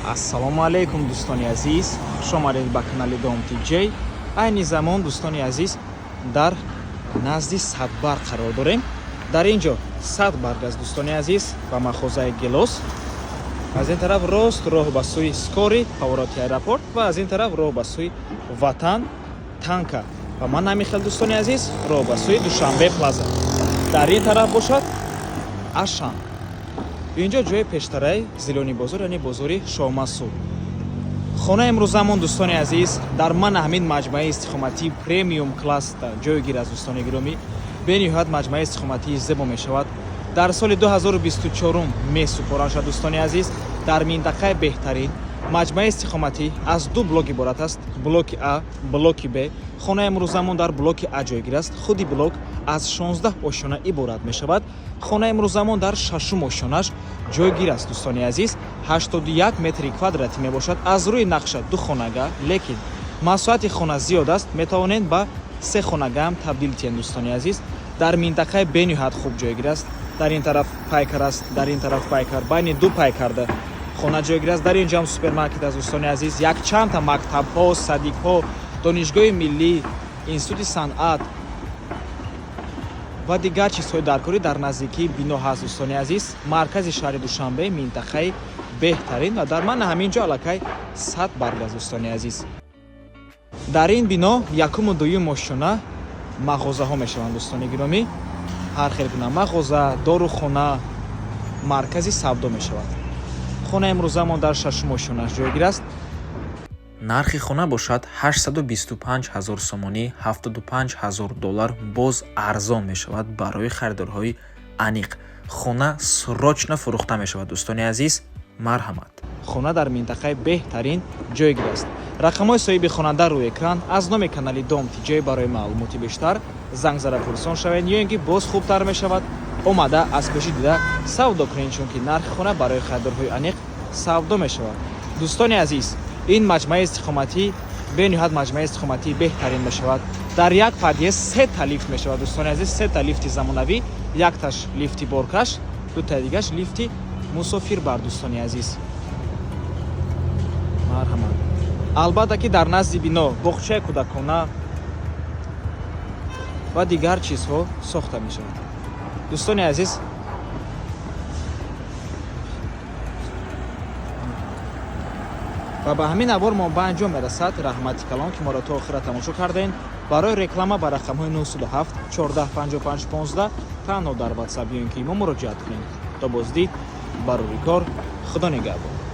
Ассалому алайкум, дӯстони азиз, хуш омадед ба канали Дом Тиҷей. Айни замон, дӯстони азиз, дар назди Садбарг қарор дорем. Дар ин ҷо Садбарг аст, дӯстони азиз, ва мағозаи Гелос. Аз ин тараф рост роҳ ба сӯи Скорый, повороти аэропорт, ва аз ин тараф роҳ ба сӯи Ватан, Танка. Ва ман ҳамин хел, дӯстони азиз, роҳ ба сӯи Душанбе Плаза. Дар ин тараф бошад Ашан. Инҷо ҷои пештараи Зелёный бозор, яъне бозори Шоҳмансур. Хонаи имрӯзамон, дӯстони азиз, дар мана ҳамин маҷмӯаи истиқоматии премиум класс ҷойгир аст. Дӯстони гиромӣ, бениҳоят маҷмӯаи истиқоматии зебо мешавад. Дар соли 2024 месупоранд шуд. Дӯстони азиз, дар минтақаи беҳтарин маҷмӯаи истиқоматӣ аз ду блок иборат аст: блоки А, блоки Б. Хонаи имрӯзамон дар блоки А ҷойгир аст. Худи блок аз 16 ошёна иборат мешавад. Хонаи имрӯзамон дар шашум ошёнаш ҷойгир аст. Дӯстони азиз, 81 метри квадратӣ мебошад. Аз рӯи нақша ду хонага, лекин масоҳати хона зиёд аст, метавонед ба се хонагаам табдил диҳед. Дӯстони азиз, дар минтақаи бениҳоят хуб ҷойгир аст. Дар ин тараф Пайкар аст, дар ин тараф Пайкар, байни ду Пайкарда хона ҷойгир аст. Дар ин ҷоам супермаркет аст. Дӯстони азиз, якчандта мактабҳо, садикҳо, Донишгоҳи миллӣ, Институти санъат ва дигар чизҳои даркорӣ дар наздикии бино ҳаст. Дӯстони азиз, маркази шаҳри Душанбе, минтақаи беҳтарин, ва дар мана ҳамин ҷо аллакай Садбарг аст. Дӯстони азиз, дар ин бино якуму дуюм ошёна мағозаҳо мешаванд. Дӯстони гиромӣ, ҳар хел гуна мағоза, дорухона, маркази савдо мешавад. Хонаи имрӯзамон дар шашум ошёнаш ҷойгир аст. Нархи хона бошад 825 ҳазор сомонӣ, 75 ҳазор доллар. Боз арзон мешавад барои харидорҳои аниқ. Хона срочно фурӯхта мешавад, дӯстони азиз, марҳамат. Хона дар минтақаи беҳтарин ҷойгир аст. Рақамҳои соҳиби хона дар рӯи экран. Аз номи канали Дом Тиҷой барои маълумоти бештар занг зада пурсон шавед ё ин ки боз хубтар мешавад, омада аз пеши дида савдо кунед, чунки нархи хона барои харидорҳои аниқ савдо мешавад. Дӯстони азиз, ин маҷмӯаи истиқоматӣ бениҳоят маҷмӯаи истиқоматии беҳтарин мешавад. Дар як подъезд сета лифт мешавад. Дӯстони азиз, сета лифти замонавӣ: якташ лифти боркаш, дутаи дигаш лифти мусофирбар. Дӯстони азиз, марҳамат. Албатта ки дар назди бино боғчаи кӯдакона ва дигар чизҳо сохта мешавад. Дӯстони азиз, ва ба ҳамин навор мо ба анҷом мерасад. Раҳмати калон, ки моро то охира тамошо кардем. Барои реклама ба рақамҳои 907 14 55 15 танҳо дар Ватсап ё ин ки мо муроҷиат кунем. То боздид, барори кор, Худо нигаҳбон.